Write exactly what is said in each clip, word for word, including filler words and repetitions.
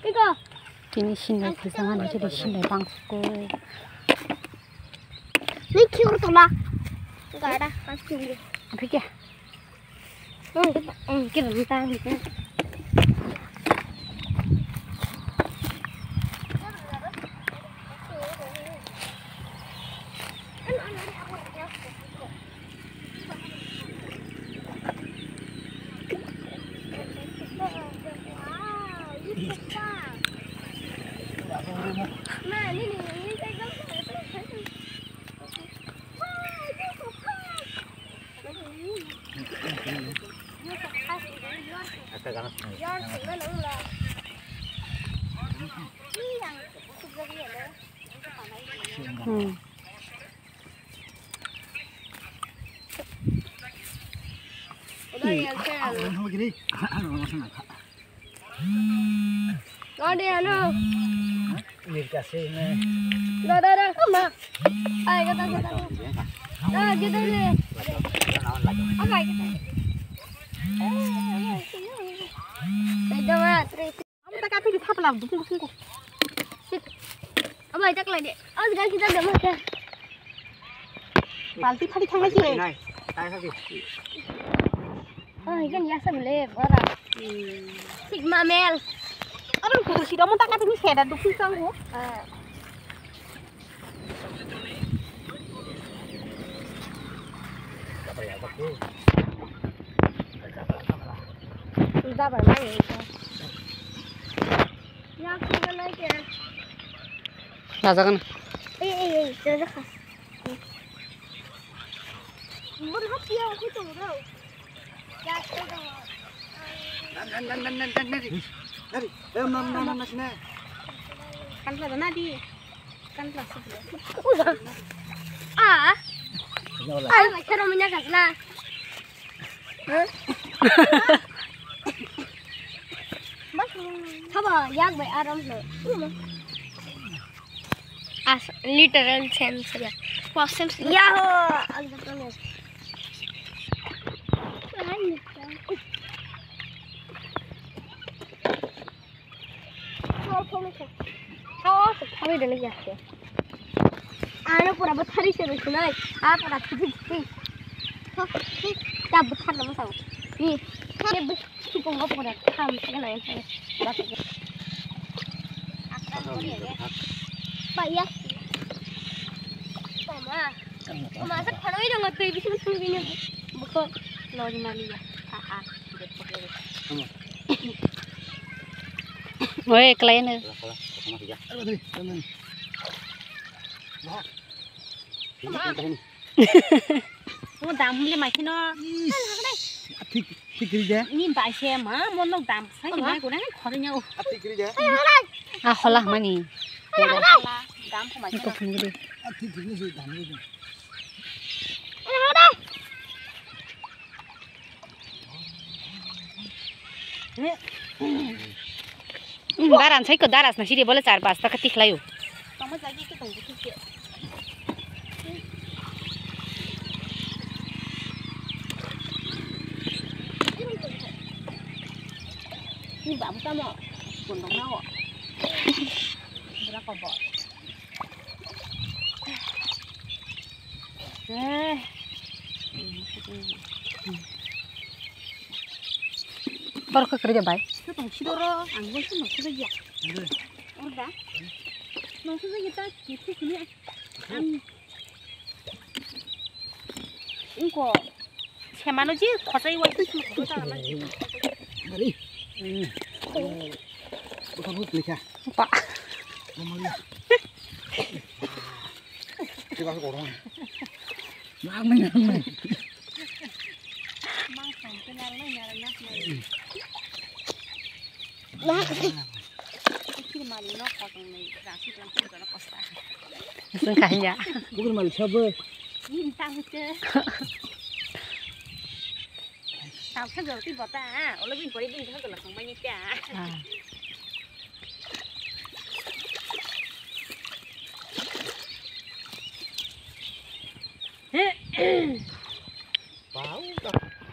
Iko. Tini sinai khaisa mani, tini sinai bangkuk. Ni khiur thola. Gada, kasih. Apa kya? Hmm, kita, hmm, kita minta. Hmm. Ode ano. Mirka se ne. Da da da. Ma. Ai, kita kita. Da kita ne. Apa kita? Ito ma, three. Amo ta kapi di thapla dukung dukung ko. Amo ai tak lagi. Awas gan kita demo ya. Balti phari thang lagi. Nai, tai lagi. Oh, ikan biasa boleh, bora. Sigma male. Abang kudu sida mo taka tini seda dukhi kang ho. Ah. Dabar mai. Yak sida lai ke. Rajakan. Eh, eh, eh, rajakan. Bun hap ya, aku tunggu. Kan pla na di. Kan pla sih. Ah. Ah, macam mana kan lah. Haba, yak bai aram lo. As literal sense ya. Pop sense. Yaho. Ano pura bathari se bai sunai. A pura thiti thiti. Ho, hi, ta bathar na masao. Ni, ni bu, si kong pura tham se na. Ba ya. Mama. Mama sa phano i dong tei bisi bisi bini. Buko lori mali ya. Ha ha. Oi, klai ne. Mo dam le mai khino. Thik, thik ri de. Ni bai se ma, mo nok dam sai ni mai ko na khori nya o. Thik ri de. A hola mani. Dam ko mai khino. Thik ri ni dam ri. Daran sai ko daras na siri bole char pasta ka tikhlayo. Ni babu tamo. Bondong na o. Bura ko bo. Eh. Tor khe kwrwi bai. Khe tong sidoro, ang bo se nokse bai ya. Orda. Nokse bai ya ta khe khe khe. Ang. Ingko. Semano je khosai wai tu sum khosai ta na. Ari. Bukan bukan nikah. Pa. Mama ya. Tiba aku orang. Nang nang nang. Sengkahnya. Bukan malu siapa? Ini tak betul. Tao sa jor ti bota, olo bin pori bin sa jor la song mai ni kya.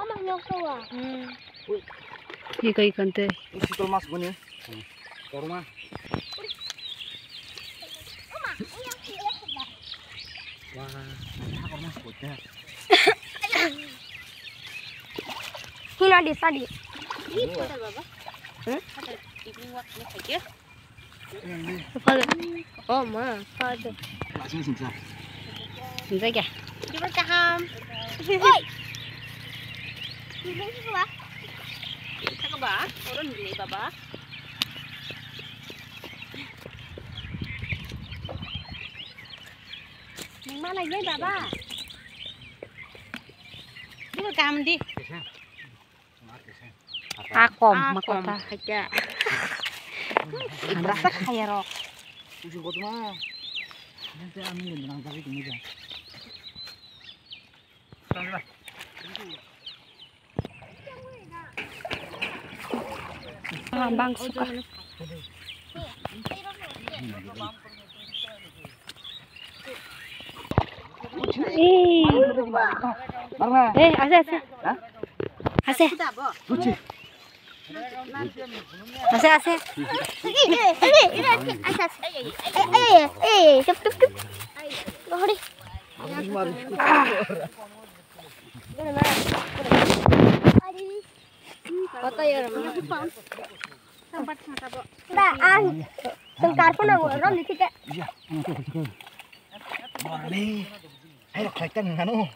Ama nyok to wa. Hmm. Ui. Iko iko ante. Isi to mas boni. Korma. Wah, korma sekota. Hina di sadi. Ini hotel, Baba. Hmm? Hotel, evening walk ini saja. Father. Oh, ma, father. Langsung singsa. Singsa kya? Di ba kaham. Oi. Ini sih, Baba. Saka ba, orang ini, Baba. Nang mana ye, Baba? Di ba kaham di. Akom, makota. Hakya. Ibrasa khaya rok. Usu kotma. Nanti amin yang nang tadi kemija. Bang suka. Eh, ase, ase. Ase. Ase, ase. Ba, ang tong karpuna rom ni kike. Mane, hai rok khlai tang nang ano.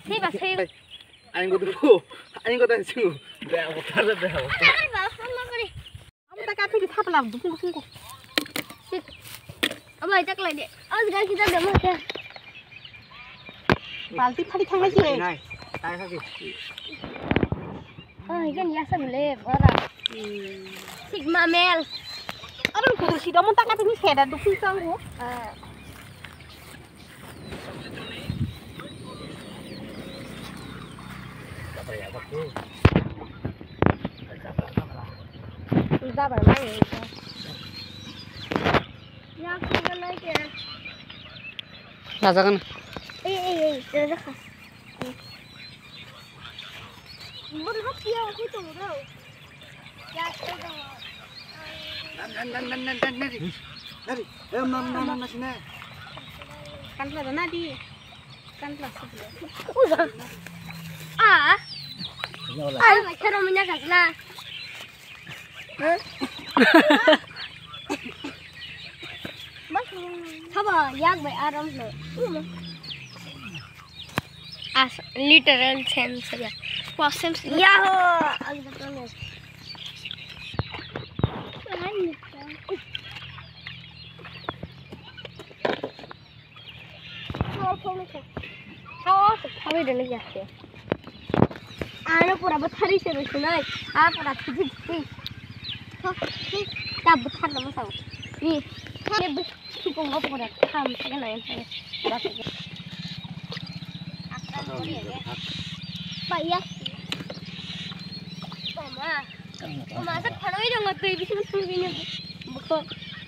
Thei ba, thei. Aing ko duku, aing ko tang chu. Be abo thar be abo. Ai ba, phone ma kore. Amo ta kapi di thap lam dukung dukung ko. Amo ai tak lai de. Aw, gal kita demo ta. Balti phari thang lai je. Nai, tai kha ki. Oh, ikan yasa bole, bora. Sigma male. Amo ko si domo ta kapi ni seda dukung sang ko. Ah. Rajagan. Ei, ei, ei, rajagan. Nari, nari, nari, nari, nari. Eh, mam, mam, mam, sini. Kan pula na di. Kan pula sih. Udah. Ah. Ah, macam mana kat na? Haba, yak bai aram lo. As literal sense ya. Kwa sense. Yaho! Ang betul. Ang betul. Thao, thao, thao. Thao, thao, thao, thao, thao. Ano pura bathari se rwchwnai. A pura thupi thupi. Thao, thao, ta bwthar na masao. Ni, thao, bwthar. Thikung o pura tham thake nai thake. Pura thake. Ba ya. Mama. Mama sak phano i dong twi bisin thang bini. Bukho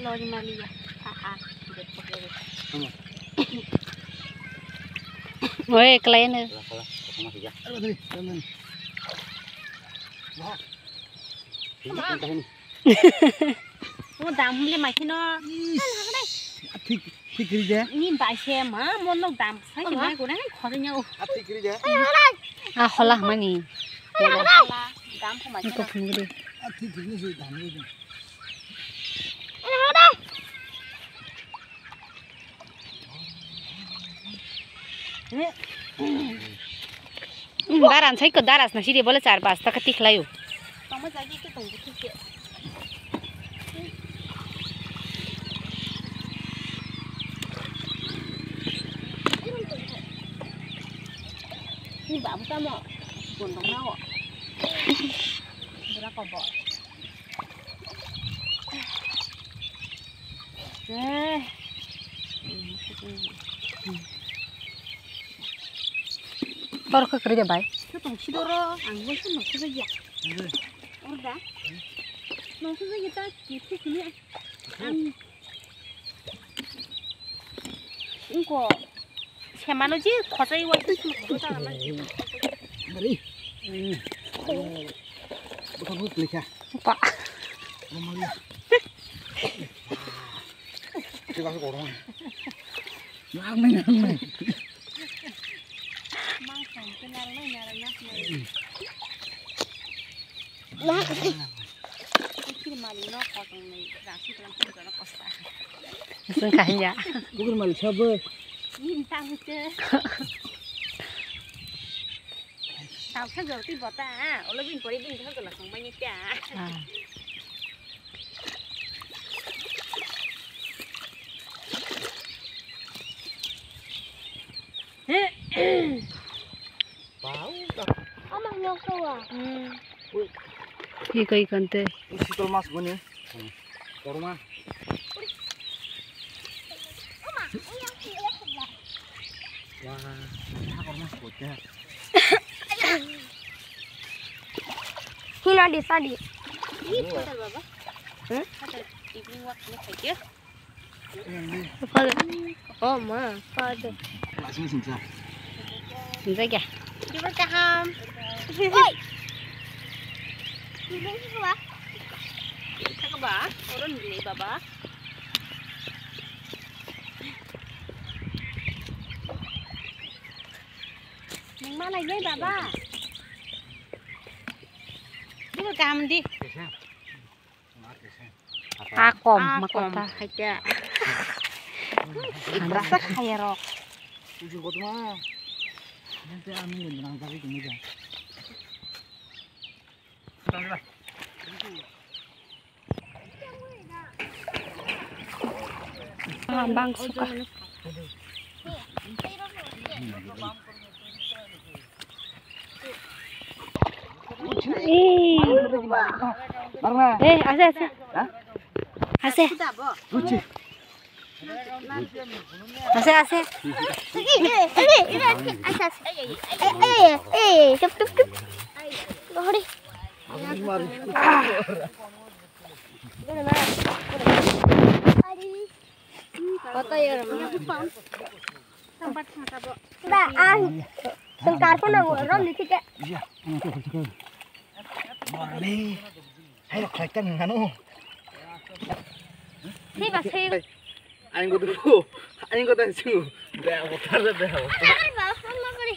lori mali ya. Ha ha. Oi, klai ne. Mo dam le mai kheno. Thik, thik ri de. Ni bai se ma, mo nok dam sai se mai ko nang khore nya o. A thik ri de. A hola mani. Dam ko mai kheno. Ko phung de. A thik thik ni se dam ri de. Daran sai ko daras na siri bole char pas ta kati khlayo. Tongma jagi ke tong buti ke. Ni babu tamo. Gondong na o. Bura ko bo. Tor khe kwrwi de bai. Khe tong sidoro, ang bo khe nokho jagya. Orda. Nokho jagya ta, khe khe khe ang. Ingko. Semano je khosai wai tu sum khosai ta na. Ari. Bukan bukan klikha. Pa. Sengkahnya. Bukan malu sabar. Ini tahu ke. Tahu saja, tapi bota. Ola bin pori bin tahu kalau song banyak ya. Ama nyok to wa. Hmm. Ui. Iko iko ante. Ui, sitol mas goni. Korma. Wah, korma kota. Hina di tadi. Ini kotor baba. Hmm? Kotor. Evening walk ini saja. Father. Oh, ma, father. Langsung singsa. Singsa kya? Di ba kaham? Oi. Ini sih ba. Kaka ba, orang ni baba. Nang mana ini baba? Di ba kaham di? Akom, makota. Haikya. Ibrasa kaya rok. Bang suka. Eh, ase, ase. Ase. Ase, ase. Tup, tup, tup. Lohori. Ba, ang sengkar ko nang ro ni tike. Iya, ang ko ko. Morni. Hai, khai kan ngano. Ni ba sei. Aing ko tu. Aing ko tan su. Be ko tar be. Ai ba, ma ko ni.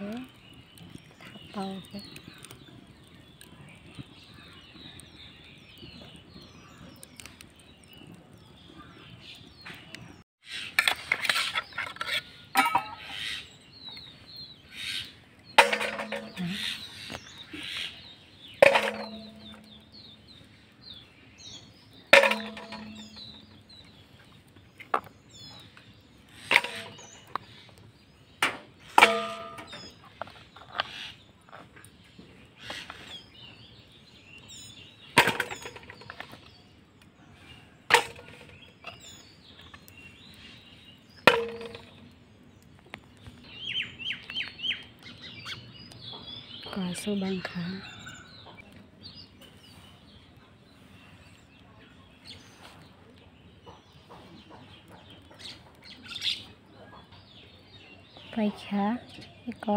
Thapao khe. Kasu bangkha. Paikha eko.